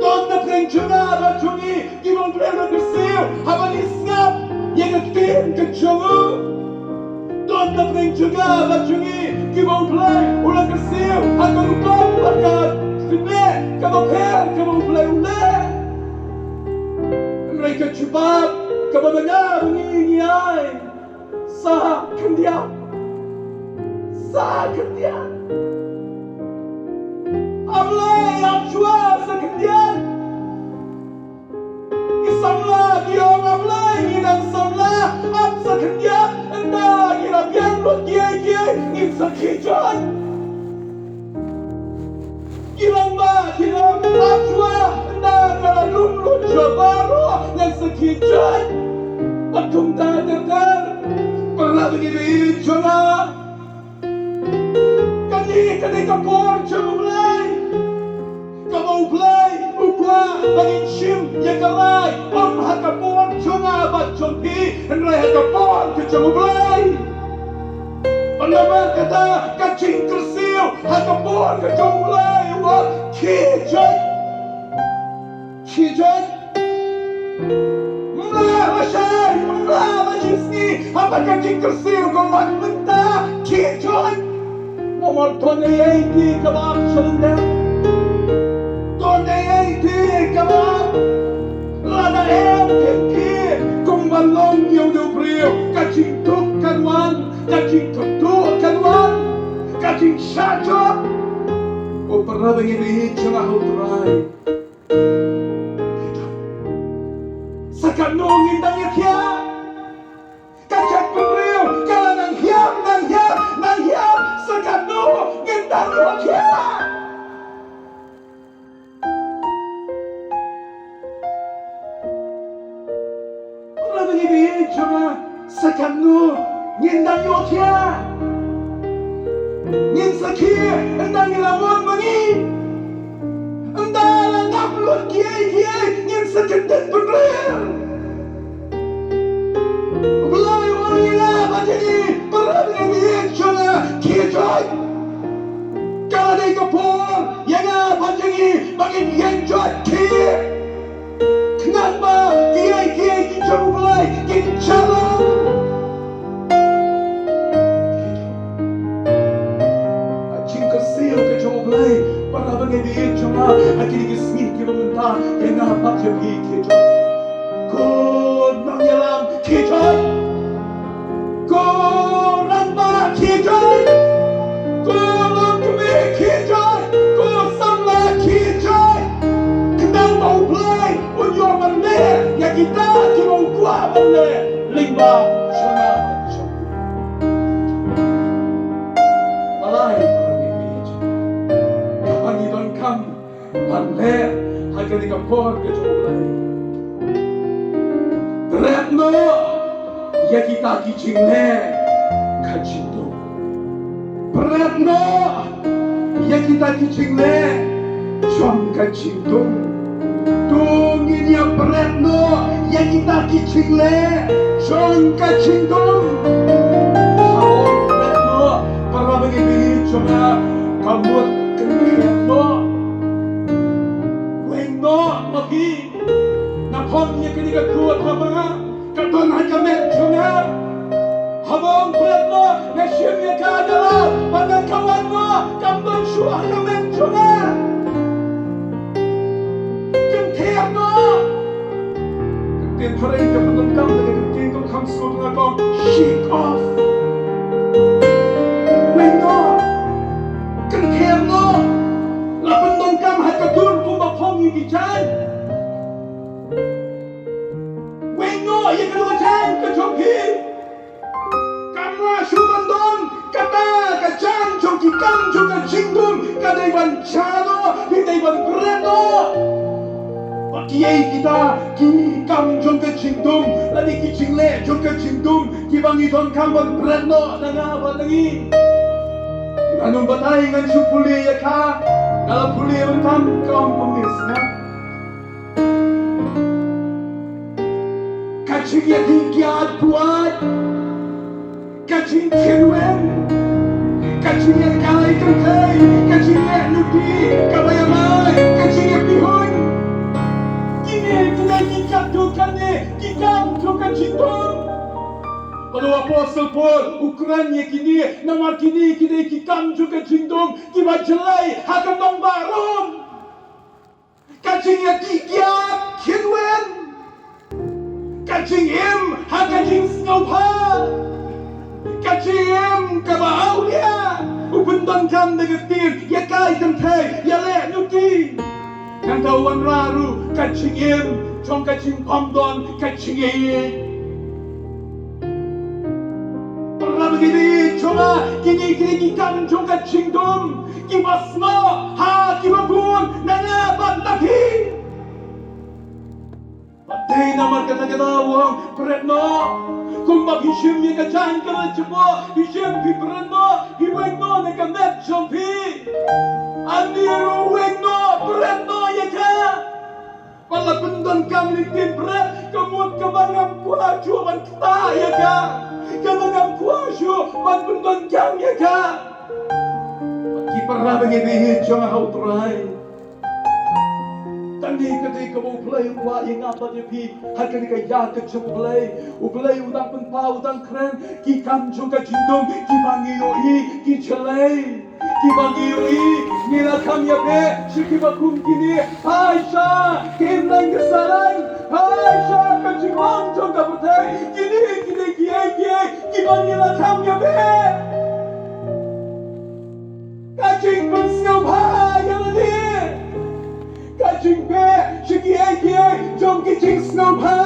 Don na pdeng jong nga bad jong ngi kiba U Blei u la kyrsiew haba ngi sngap ïa ka ktien ka jong u. Don na pdeng jong nga bad jong ngi kiba U Blei u la kyrsiew ha ka rukom bad ka jingeh kaba pher kaba U Blei u leh. Hynrei ka jubab kaba ma nga bad ngi ngi ai, sa khyndiat. Sa khyndiat. A Blei, ap shuwa sa khyndiat. Ki samla ki ong, A Blei, ngi dang samla, ap sa khyndiat. Ynda ngi la biang lut kiei kiei, ngin sa khie joit. Ki rangbah ki ong, ap shuwa, ynda nga la lum lut shuwa baroh ngan sa khie joit. Bad kumta ter ter. Para bangeit baieit jong nga, kane ka dei ka por jong U Blei. Kaba U Blei u kwah ba ngin shim ïa ka rai, ym ha ka por jong nga bad jong phi, hynrei ha ka por ka jong U Blei. Bad namar kata ka jingkyrsiew ha ka por ka jong U Blei u ong, khie joit. Khie joit. Ym lah lashai, ym lah la shisngi, haba ka jingkyrsiew ka wan mynta, khie joit. Namar to ne ei te kaba ap sha lyndet. To ne ei te kaba ap. Lada em khie kumba long ïa u briew, ka jingduk kan wan, ka jingkyrduh kan wan, ka jingshah jot. Ko para bangeit baieit jong nga ha U Trai. Sa katno ngin dang ïa thiah? Ka jaitbynriew ka la nang hiar, nang hiar, nang hiar. Sa katno ngin dang ïa thiah? Para bangeit baieit jong nga, sa katno ngin dang ïa thiah? Ngin sa khie ynda ngi la mon ma ngi. Ynda la ngam lut kiei kiei, ngin sa kyndit bynriew. U Blei u ong ïa nga bad ïa ngi, para bangeit baieit jong nga, khie joit. Ka la dei ka por ïa nga bad ïa ngi ba ngin ïeng joit khie. Khnang ba kiei kiei ki jong U Blei kin jia long. Ka jingkyrsiew ka jong U Blei, para bangeit baieit jong nga, ha kine ki sngi kiba mynta, ïa nga bad ïa phi khie joit. Ko nongïalam khie joit. Ko rangbah khie joit. Ko longkmie khie joit. Ko samla khie joit. Khnang ba U Blei un ïoh ban leh ïa kita kiba u kwah ban leh lyngba jong nga. Balei kaba ngi donkam ban leh ha kane ka por ka jong U Blei? Bret noh ïa kita ki jingleh ka jingdum. Bret noh ïa kita ki jingleh jong ka jingdum. To ngin ïa bret noh ïa kita ki jingleh jong ka jingdum. Haba ong bret noh, para bangeit baieit jong nga, ka mut kynkhih noh. Weng noh ma phi. Nga phong ïa kane ka kut ha ma nga, ka don ha ka met jong nga. Haba ong bret noh, nga shim ïa ka, nga lap, bad nga kawang noh, kam don shuh ha ka met jong nga. Kynkhih noh. Ka ktien phareng ka pyndonkam da ka ktien kong kham sur, nga kong shake off. Weng noh. Kynkhih noh. La pyndonkam ha ka dur kumba phong ïa ki jaiñ. Weng noh ïa ka jaiñ ka jong phi. Kam lah shuh ban don kata ka jaiñ jong ki kam jong ka jingdum ka dei ban jia noh, ka dei ban bret noh. Bad kiei kita ki kam jong ka jingdum lane ki jingleh jong ka jingdum kiba ngi donkam ban bret noh na nga bad na ngi. Ngan ym batai, ngan shu pule ïa ka. Nga la pule mynta, ka ong kumne, sngap. Ka jingïadih kiad buaid, ka jingkhynwin, ka jingïakai kynthei, ka jingïaid lynti kaba ïamai, ka jingïapyrshah. Kine, kine ki katto katne ki kam jong ka jingdum. Bad u Apostol Paul u kren ïa kine namar kine, kine ki kam jong ka jingdum kiba jlei ha ka nongbah Rom. Ka jingïadih kiad khynwin, ka jingim ha ka jingsngewbha, ka jingim kaba awria, u pyndonkam da ka ktien, ïakai kynthei, ïaleh lynti. Nangta u wanrah ruh ka jingim jong ka jingbymdon ka jingïeit. Para bangeit jong nga, kine, kine ki kam jong ka jingdum kiba snoh ha kiba bun na nga bad na phi. Bad dei namar kata ka daw u ong bret noh. Kumba phi shim ïa ka jaiñ ka la jypoh, phi shim, phi bret noh, phi weng noh na ka met jong phi. Ani ruh weng noh, bret noh ïa ka. Ba la pyndonkam ïa ka ktien bret, ka mut kaba ngam kwah shuh ban ktah ïa ka, kaba ngam kwah shuh ban pyndonkam ïa ka. Ki para bangeit jong nga ha U Trai, kane ka dei kaba U Blei u kwah ïa nga bad ïa phi. Ha kane ka ïa ka jong U Blei, U Blei u dang pynpaw, u dang kren ki kam jong ka jingdum kiba ngi ïohi ki jlei. Kiba ngi ïohi, ngi la kham ïabeh sha kiba kum kine. Phai sha ka imlang ka sahlang, phai sha ka jinglong jong ka pyrthei. Kine, kine kiei kiei kiba ngi la kham ïabeh. Ka jingpynsngewbha ïa lade, ka jingbeh sha kiei kiei jong ki jingsngewbha,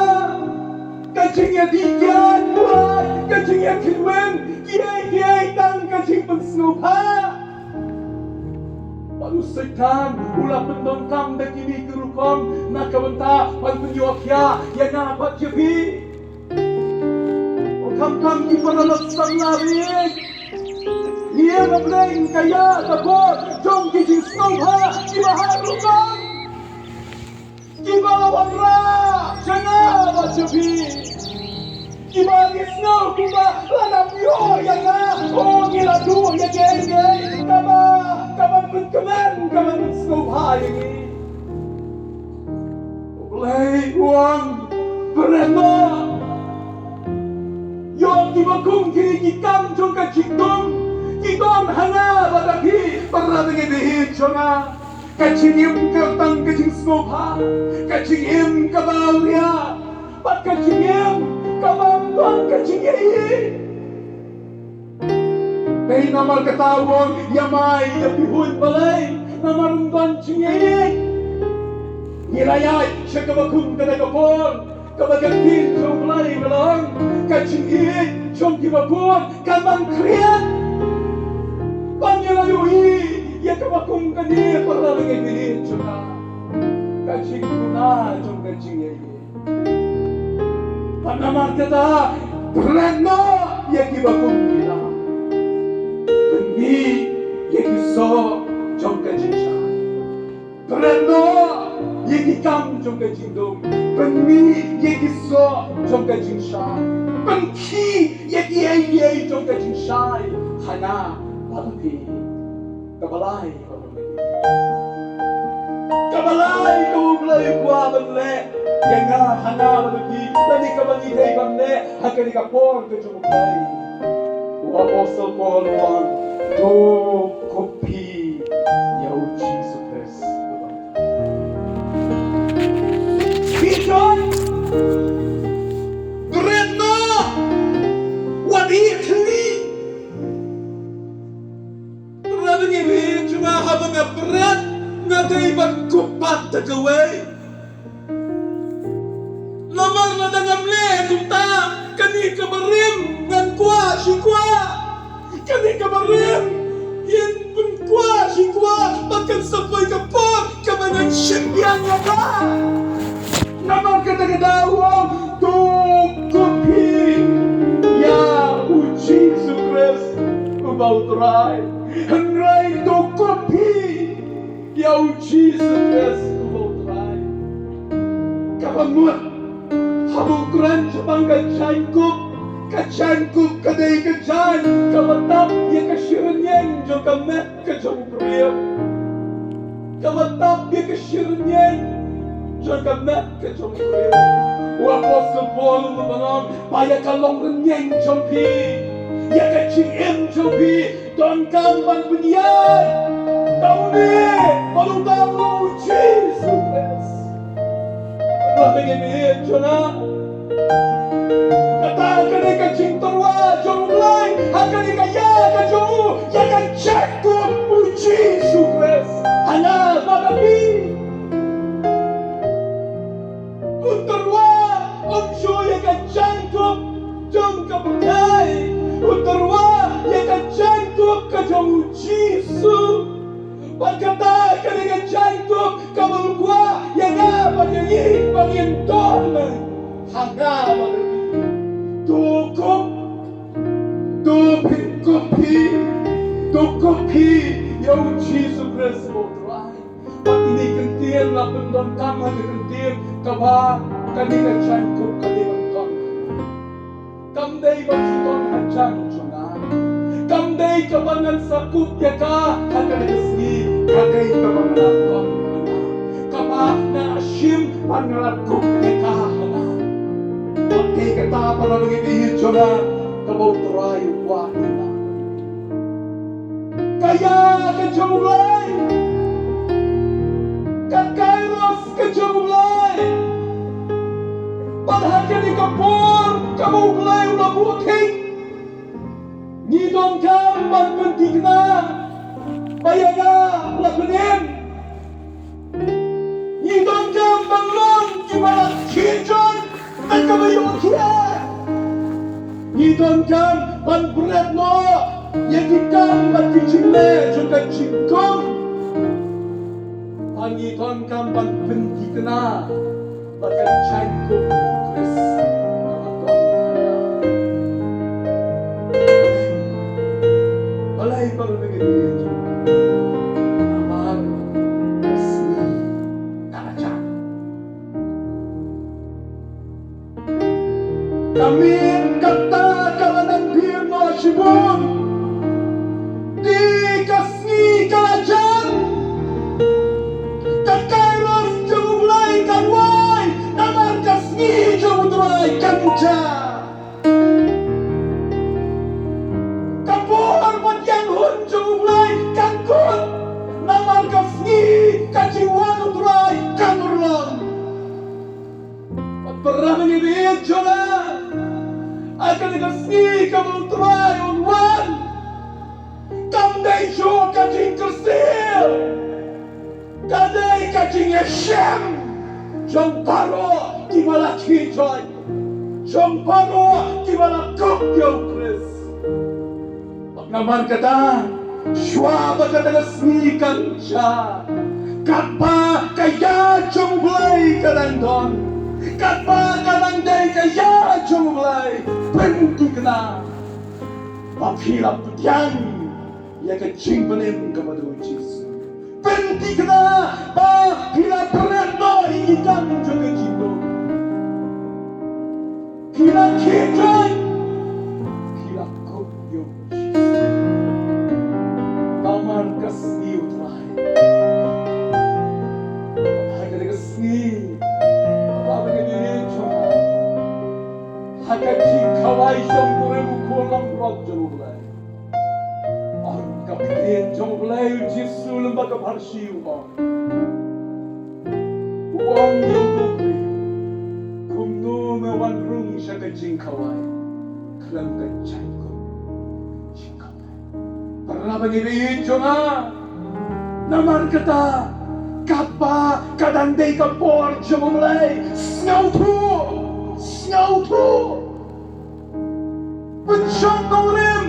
ka jingïadih kiad buaid, ka jingïakhynwin, kiei kiei tang ka jingpynsngewbha. Bad u Soitan u la pyndonkam da kine ki rukom na ka bynta ban pynïoh khia ïa nga bad ïa phi. O khamtam ki para lok samla, ngi ïeng ha pdeng ka ïa ka por jong ki jingsngewbha kiba har rukom, kiba la wanrah sha nga bad sha phi, kiba ngi sngew kumba la dap ïoh ïa nga. O ngi la duh ïa kiei kiei kaba, kaban pynkmen, kaban pynsngewbha ïa ngi. U Blei u ong, bret noh. Ïoh kiba kum kine ki kam jong ka jingdum ki don ha nga bad ha phi, para bangeit jong nga. Ka jingim ka tang ka jingsngewbha, ka jingim kaba awria, bad ka jingim kaba ym don ka jingïeit. Dei namar kata u ong, ïamai, ïa pyrshah balei, namar ym don jingïeit. Ngi la ïaid sha kaba kum kata ka por kaba ka ktien jong U Blei ka la ong, ka jingïeit jong kiba bun ka nang khriat. Ba ngi la ïohi ïa kaba kum kane, para bangeit jong nga, ka jingduna jong ka jingïeit. Bad namar kata, bret noh ïa kiba kum kine. Pynmih ïa ki soh jong ka jingshai. Bret noh ïa ki kam jong ka jingdum. Pynmih ïa ki soh jong ka jingshai. Pynkhih ïa kiei kiei jong ka jingshai ha nga bad ha phi. Kaba lai, kaba lai kaba U Blei u kwah ban leh ïa nga, ha nga bad ha phi, lane kaba ngi dei ban leh ha kane ka por ka jong U Blei. U Apostol Paul u ong, to kop phi ïa U Jisu Khrist. Phi don, bret noh, wat ïeh khlieh. Para bangeit jong nga, haba nga bret, nga dei ban kup pat da kawei. Namar lada ngam leh kumta, kane kaba rim ngan kwah shi kwah. Kane kaba rim ngin Ba U Trai, hynrei to kup hi ïa U Jisu Khrist uba U Trai. Kaba mut haba u kren shaphang ka jaiñkup, ka jaiñkup ka dei ka jaiñ kaba tap ïa ka shirynïeng jong ka met ka jong u briew. Kaba tap ïa ka shirynïeng jong ka met ka jong u briew. U Apostol Paul u ong ba ïa ka long rynïeng jong phi, ïa ka jingim jong phi, donkam ban pynïaid da une ba u dang long U Jisu Khrist. Ba phi ngin ïa jong nga. Kata ka dei ka jingtyrwa jong U Blei ha kane ka ïa ka jong u, ïa ka jaiñkup U Jisu Khrist ha nga bad ha phi. U tyrwa um shu ïa ka jaiñkup jong ka pyrthei. U tyrwa ïa ka jaiñkup ka jong U Jisu. Bad kata ka dei ka jaiñkup kaba u kwah ïa nga bad ïa ngi ba ngin don ha nga bad ïa ngi. To kup, to pynkup hi, to kup hi ïa U Jisu Khrist uba U Trai. Bad kine ki kyntien la pyndonkam ha ki kyntien kaba kane ka jaiñkup ka dei ban don. Kam dei ban shu don ha jaiñ jong nga. Kam dei kaba ngan sa kup ïa ka ha kane ka sngi. Ka dei kaba ngan don ha nga. Kaba nga shim ban nga la kup ïa ka ha nga. Ka dei kata para bangeit jong nga kaba U Trai u kwah ïa nga. Ka ïa ka jong U Blei. Ka kairos ka jong U Blei. Bad ha kane ka por kaba U Blei u la buh thik, ngi donkam ban pynthikna ba ïa nga la pynim. Ngi donkam ban long kiba la khie join da kaba ïoh khia. Ngi donkam ban bret noh ïa ki kam bad ki jingleh jong ka jingkhum. Bad ngi donkam ban pynthikna bad ka jaiñkup U Khrist. Balei ba ngi ïa jong namar ka sngi ka la jan. Ka miet kata ka la nang pher noh shibun. Te ka sngi ka la jan. Ka kairos jong U Blei kan wai namar ka sngi jong U Trai kan jan. Ka por bad ka hun jong U Blei kan kut namar ka sngi ka jingwan U Trai kan urlong. Bad para bangeit jong nga, ha kane ka sngi kaba U Trai un wan, kam dei shuh ka jingkyrsiew. Ka dei ka jingïashem jong baroh kiba la khie join, jong baroh kiba la kup ïa U Khrist. Namar kata, shuwa ba kata ka sngi kan jia, katba ka ïa jong U Blei ka dang don, katba ka dang dei ka ïa jong U Blei, pynthikna ba phi la pdiang ïa ka jingpynim kaba don ha U Jisu. Pynthikna ba phi la bret noh ïa ki kam jong ka jingdum. Phi la khie join, phi la kup ïa U Jisu. Namar ka sngi U Trai. Ha kane ka sngi, ha kane ka sngi, ha ka jingkhawai jong u kurim u kur langbrot jong U Blei. Ong ka ktien jong U Blei, U Jisu lem bad ka pharshi u ong, u ong ïa u briew, kumno me wan rung sha ka jingkhawai khlem ka jaiñkup jingkhawai. Para bangeit jong nga, namar kata, katba ka dang dei ka por jong U Blei, sngewthuh, sngewthuh. Pynshong nongrim,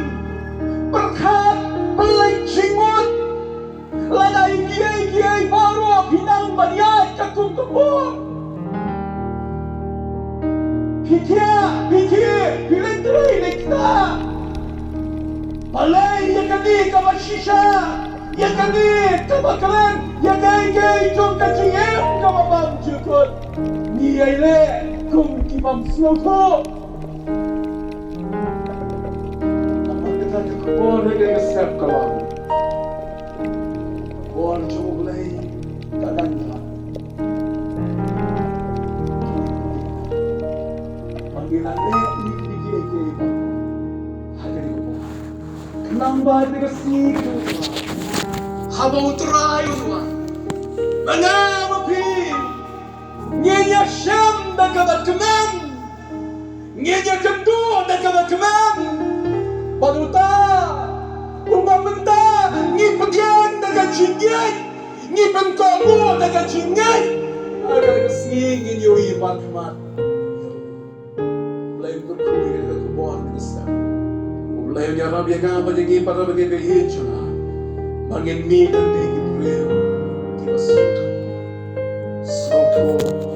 pyrkhat, pynleit jingmut. Lada kiei kiei baroh phi nang ban ïaid katkum ka por. Phi thiah, phi thiah, phi leit trei leit ktah. Balei ïa kane kaba shisha, ïa kane kaba kren, ïa kaei kaei jong ka jingim kaba bymjukut. Ngi ïai leh kum ki bym sngewthuh. Namar kata ka khubor ha kane ka step ka long, ka khubor jong U Blei ka dang don. Ba ngi la leh ïa kiei kiei baroh ha kane ka por. Khnang ba ha kane ka sngi ka dang don, haba U Trai un wan, ba nga bad phi ngin ïashem da kaba kmen, ngin ïakynduh da kaba kmen. Bad uta uba mynta ngi pdiang da ka jingngeit, ngi pynkohnguh da ka jingngeit, ha kane ka sngi ngin ïohi markhmat. U Blei un kyrkhu ïa ka khubor kane ka step. U Blei un ïarap ïa nga bad ïa ngi pat ha kane ka ïing jong nga, ba ngin mih lem bad ki briew kiba sngewthuh. Sngewthuh.